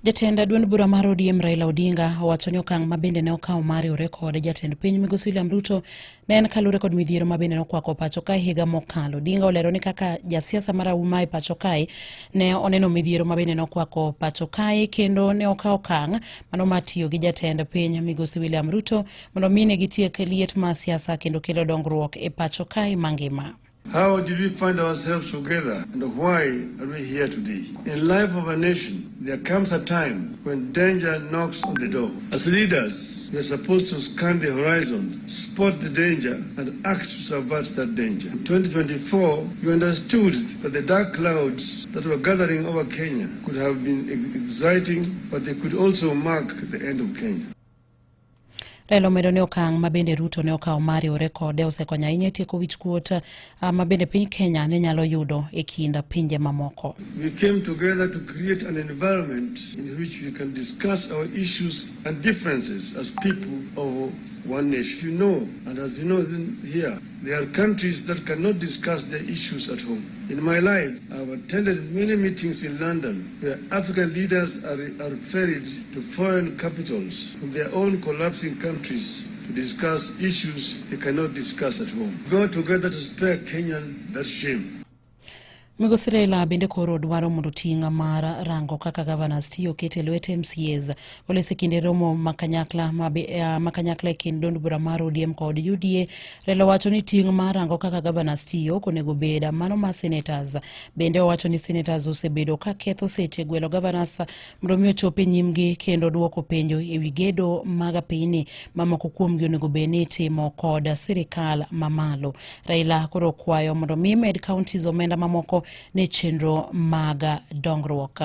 Jatend duond bura mar ODM Raila Odinga owacho ni okang' ma bende ne okawo mar riwre kod jatend piny migosi William Ruto ne en kaluwore kod midhiero ma bende nokwako pacho kae higa mokalo. Odinga olero ni kaka jasiasa marahuma e pacho kae ne oneno midhiero ma bende nokwako pacho kae kendo ne okawo okang' mano mar tiyo gi jatend piny migosi William Ruto mondo mi ne gitiek liet mar siasa kendo kelo dongruok e pacho kae mangima. How did we find ourselves together and why are we here today? In life of a nation, there comes a time when danger knocks on the door. As leaders, we are supposed to scan the horizon, spot the danger, and act to subvert that danger. In 2024, we understood that the dark clouds that were gathering over Kenya could have been exciting, but they could also mark the end of Kenya. Raila omedo ni okang' ma bende Ruto ne okawo mar riwore kode osekonyo ahinya e tieko wichkuot ma bende piny Kenya ne nyalo yudo e kind pinje mamoko. We came together to create an environment in which we can discuss our issues and differences as people of one nation. You know, and as you know here, there are countries that cannot discuss their issues at home. In my life, I have attended many meetings in London where African leaders are ferried to foreign capitals from their own collapsing countries to discuss issues they cannot discuss at home. Go together to spare Kenyan that shame. Migosi Raila bende koro dwaro mondo ting' mar rango kaka governors tiyo ket e lwet MCAs. Olese kinde romo ma kanyakla ma kanyakla e kind duond bura mar ODM kod UDA, Raila wacho ni ting' mar rango kaka governors tiyo ok onego bed mano mar senators. Bende owacho ni senators osebedo ka ketho seche gwelo governors mondo mi ochop e nyimgi kendo duoko penjo ewi gedo mag apini ma moko kuomgi onego bed ni itimo kod sirikal mamalo. Raila koro kwayo mondo mi med counties omenda mamoko ne chenro mag dongruok.